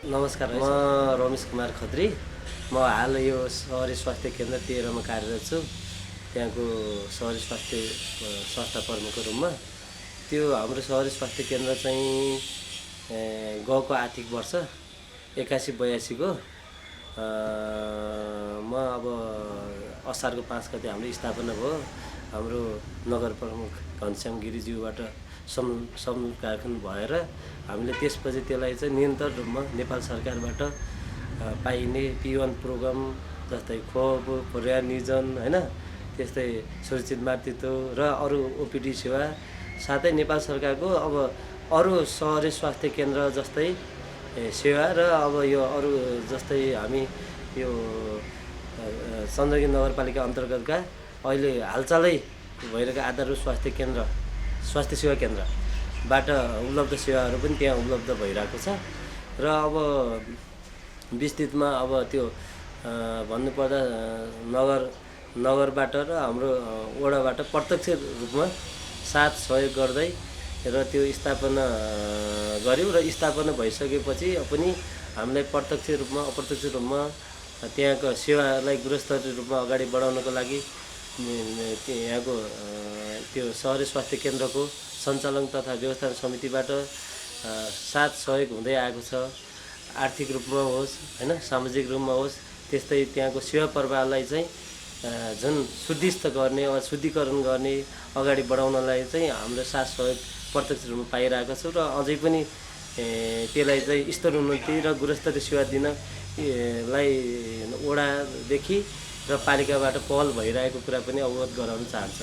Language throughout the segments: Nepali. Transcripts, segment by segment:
नमस्कार, म रमेश कुमार खत्री। म हाल यो सहरी स्वास्थ्य केन्द्र 13 मा कार्यरत छु। त्यहाँको सहरी स्वास्थ्य संस्था प्रमुखको रूपमा। त्यो हाम्रो सहरी स्वास्थ्य केन्द्र चाहिँ गएको आर्थिक वर्ष 81-82 को म अब असारको 5 गते हाम्रो स्थापना भयो। हाम्रो नगर प्रमुख घनश्याम गिरिज्यूबाट समकालीन भएर हामीले त्यसपछि त्यसलाई चाहिँ निरन्तर रूपमा नेपाल सरकारबाट पाइने P1 प्रोग्राम जस्तै खोप, पर्या निजन हैन, त्यस्तै सुरक्षित मातृत्व र अरू ओपिडी सेवा, साथै नेपाल सरकारको अब अरू सहरी स्वास्थ्य केन्द्र जस्तै सेवा र अब यो अरू जस्तै हामी यो सन्दर्गी नगरपालिका अन्तर्गतका अहिले हालचालै भइरहेका आधारभूत स्वास्थ्य सेवा केन्द्रबाट उपलब्ध सेवाहरू पनि त्यहाँ उपलब्ध भइरहेको छ। र अब विस्तृतमा अब त्यो भन्नुपर्दा नगरबाट र हाम्रो वडाबाट प्रत्यक्ष रूपमा साथ सहयोग गर्दै र त्यो स्थापना गऱ्यौँ र स्थापना भइसकेपछि पनि हामीलाई प्रत्यक्ष रूपमा अप्रत्यक्ष रूपमा त्यहाँको सेवालाई गुणस्तरीय रूपमा अगाडि बढाउनको लागि यहाँको त्यो सहरी स्वास्थ्य केन्द्रको सञ्चालन तथा व्यवस्थापन समितिबाट साथ सहयोग हुँदै आएको छ। आर्थिक रूपमा होस् हैन, सामाजिक रूपमा होस्, त्यस्तै त्यहाँको सेवा प्रवाहलाई चाहिँ झन् शुद्धिस्त गर्ने वा शुद्धिकरण गर्ने अगाडि बढाउनलाई चाहिँ हाम्रो साथ सहयोग प्रत्यक्ष रूपमा पाइरहेको छौँ र अझै पनि त्यसलाई चाहिँ स्तरोन्नति र गुणस्तरीय सेवा दिन लाई वडादेखि र पालिकाबाट पहल भइरहेको कुरा पनि अवगत गराउन चाहन्छ।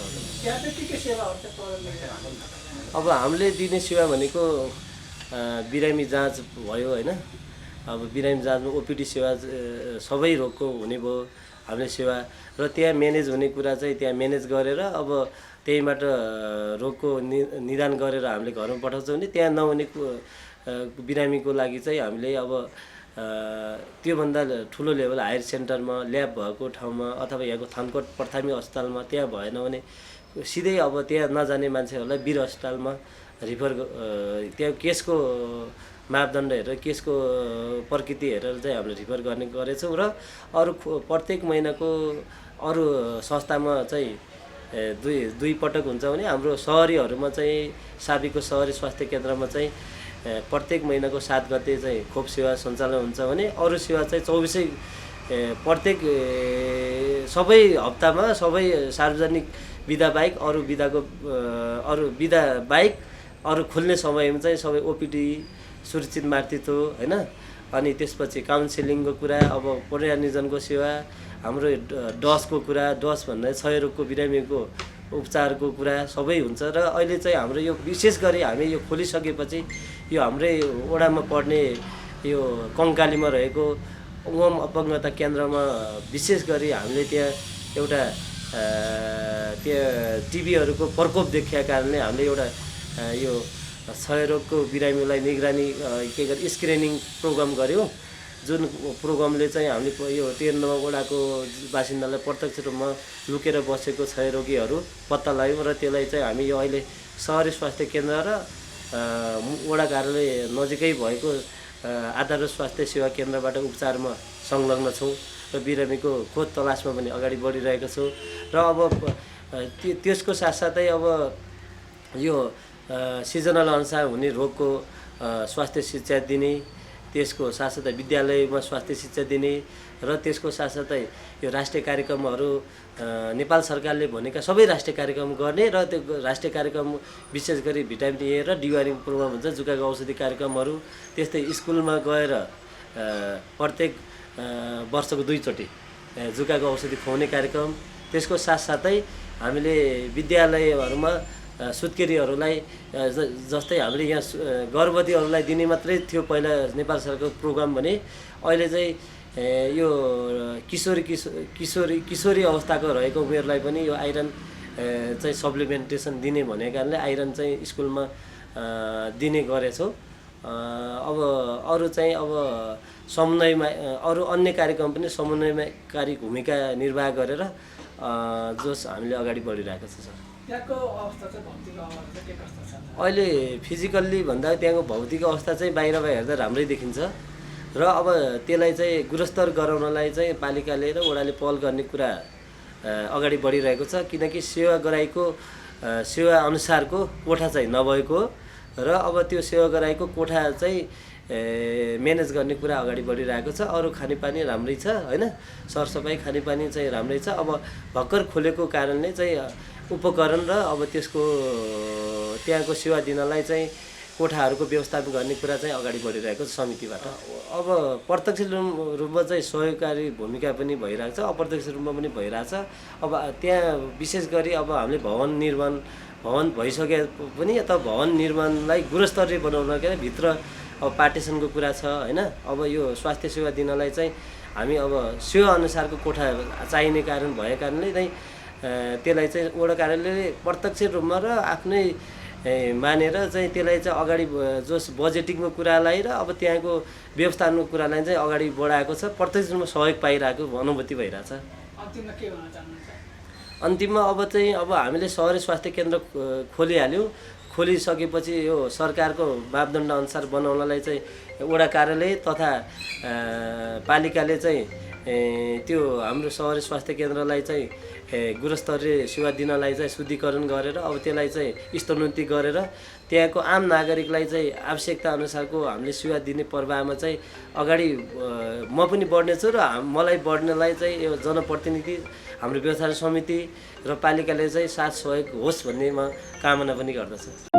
अब हामीले दिने सेवा भनेको बिरामी जाँच भयो हैन। अब बिरामी जाँचमा ओपिडी सेवा सबै रोगको हुने भयो हामीले सेवा, र त्यहाँ म्यानेज हुने कुरा चाहिँ त्यहाँ म्यानेज गरेर अब त्यहीबाट रोगको निदान गरेर हामीले घरमा पठाउँछौँ भने त्यहाँ नहुने बिरामीको लागि चाहिँ हामीले अब त्योभन्दा ठुलो लेभल हायर सेन्टरमा ल्याब भएको ठाउँमा अथवा यहाँको थानकोट प्राथमिक अस्पतालमा त्यहाँ भएन भने सिधै अब त्यहाँ नजाने मान्छेहरूलाई वीर अस्पतालमा रिफर त्यहाँ केसको मापदण्ड हेरेर केसको प्रकृति हेरेर चाहिँ हामीले रिफर गर्ने गरेछौँ। र अरू प्रत्येक महिनाको अरू संस्थामा चाहिँ दुई पटक हुन्छ भने हाम्रो सहरीहरूमा चाहिँ साबीको सहरी स्वास्थ्य केन्द्रमा चाहिँ प्रत्येक महिनाको 7 गते चाहिँ खोप सेवा सञ्चालन हुन्छ भने अरू सेवा चाहिँ 24 प्रत्येक सबै हप्तामा सबै सार्वजनिक बिदा बाहेक अरू बिदा बाहेक अरू खुल्ने समयमा चाहिँ सबै ओपिडी, सुरक्षित मातृत्व हैन, अनि त्यसपछि काउन्सिलिङको कुरा, अब पर्या निजनको सेवा, हाम्रो डसको कुरा, डस भन्दा क्षयरोगको बिरामीको उपचारको कुरा सबै हुन्छ। र अहिले चाहिँ हाम्रो यो विशेष गरी हामी यो खोलिसकेपछि यो हाम्रै वडामा पर्ने यो कङ्कालीमा रहेको उमम अपङ्गता केन्द्रमा विशेष गरी हामीले त्यहाँ एउटा त्यहाँ टिबीहरूको प्रकोप देखिएका कारणले हामीले एउटा यो क्षयरोगको बिरामीलाई निगरानी के गरी स्क्रिनिङ प्रोग्राम गऱ्यौँ, जुन प्रोग्रामले चाहिँ हामीले यो 13 नम्बर वडाको बासिन्दालाई प्रत्यक्ष रूपमा लुकेर बसेको क्षयरोगीहरू पत्ता लगायौँ र त्यसलाई चाहिँ हामी यो अहिले सहरी स्वास्थ्य केन्द्र र वडा कार्यालय नजिकै भएको आधारभूत स्वास्थ्य सेवा केन्द्रबाट उपचारमा संलग्न छौँ र बिरामीको खोज तलासमा पनि अगाडि बढिरहेको छौँ। र अब त्यसको साथसाथै अब यो सिजनल अनुसार हुने रोगको स्वास्थ्य शिक्षा दिने, त्यसको साथसाथै विद्यालयमा स्वास्थ्य शिक्षा दिने र त्यसको साथसाथै यो राष्ट्रिय कार्यक्रमहरू नेपाल सरकारले भनेका सबै राष्ट्रिय कार्यक्रम गर्ने र त्यो राष्ट्रिय कार्यक्रम विशेष गरी भिटामिन ए र डिवार्मिङ प्रोग्राम हुन्छ, जुकाको औषधि कार्यक्रमहरू, त्यस्तै स्कुलमा गएर प्रत्येक वर्षको 2 चोटि जुकाको औषधि खुवाउने कार्यक्रम, त्यसको साथसाथै हामीले विद्यालयहरूमा सुत्केरीहरूलाई जस्तै हामीले यहाँ गर्भवतीहरूलाई दिने मात्रै थियो पहिला नेपाल सरकारको प्रोग्राम भने अहिले चाहिँ यो किशोरी अवस्थाको रहेको उमेरलाई पनि यो आइरन चाहिँ सप्लिमेन्टेसन दिने भनेको कारणले आइरन चाहिँ स्कुलमा दिने गरेछौँ। अब अरू चाहिँ अब समन्वयमा अरू अन्य कार्यक्रम पनि समन्वयकारी भूमिका निर्वाह गरेर जोस हामीले अगाडि बढिरहेको छ सर। त्यहाँको अवस्था चाहिँ भौतिक अवस्था के कस्तो छ? अहिले फिजिकल्ली भन्दा त्यहाँको भौतिक अवस्था चाहिँ बाहिरबाट हेर्दा राम्रै देखिन्छ। र अब त्यसलाई चाहिँ गुणस्तर गराउनलाई चाहिँ पालिकाले र वडाले पहल गर्ने कुरा अगाडि बढिरहेको छ, किनकि सेवा गराईको सेवा अनुसारको कोठा चाहिँ नभएको र अब त्यो सेवा गराईको कोठा चाहिँ म्यानेज गर्ने कुरा अगाडि बढिरहेको छ। अरू खानेपानी राम्रै छ होइन, सरसफाइ खानेपानी चाहिँ राम्रै छ। अब भर्खर खोलेको कारणले चाहिँ उपकरण र अब त्यसको त्यहाँको सेवा दिनलाई चाहिँ कोठाहरूको व्यवस्थापन गर्ने कुरा चाहिँ अगाडि बढिरहेको छ समितिबाट। अब प्रत्यक्ष रूपमा चाहिँ सहयोगकारी भूमिका पनि भइरहेको छ, अप्रत्यक्ष रूपमा पनि भइरहेछ। अब त्यहाँ विशेष गरी अब हामीले भवन भइसके पनि अथवा भवन निर्माणलाई गुणस्तरीय बनाउनका भित्र अब पार्टिसनको कुरा छ होइन। अब यो स्वास्थ्य सेवा दिनलाई चाहिँ हामी अब सेवा अनुसारको कोठा चाहिने कारण भएको कारणले चाहिँ त्यसलाई चाहिँ वडा कार्यालयले प्रत्यक्ष रूपमा र आफ्नै मानेर चाहिँ त्यसलाई चाहिँ अगाडि जस बजेटिङको कुरालाई र अब त्यहाँको व्यवस्थापनको कुरालाई चाहिँ अगाडि बढाएको छ, प्रत्यक्ष रूपमा सहयोग पाइरहेको अनुभूति भइरहेछ। अन्तिममा के भन्न चाहनुहुन्छ? अन्तिममा अब चाहिँ अब हामीले सहरी स्वास्थ्य केन्द्र खोलिहाल्यौँ। खोलिसकेपछि यो सरकारको मापदण्ड अनुसार बनाउनलाई चाहिँ वडा कार्यालय तथा पालिकाले चाहिँ त्यो हाम्रो सहरी स्वास्थ्य केन्द्रलाई चाहिँ गुणस्तरीय सेवा दिनलाई चाहिँ शुद्धिकरण गरेर अब त्यसलाई चाहिँ स्तरोन्नति गरेर त्यहाँको आम नागरिकलाई चाहिँ आवश्यकता अनुसारको हामीले सेवा दिने प्रवाहमा चाहिँ अगाडि म पनि बढ्नेछु र मलाई बढ्नलाई चाहिँ यो जनप्रतिनिधि, हाम्रो व्यवस्थापन समिति र पालिकाले चाहिँ साथ सहयोग होस् भन्ने म कामना पनि गर्दछु।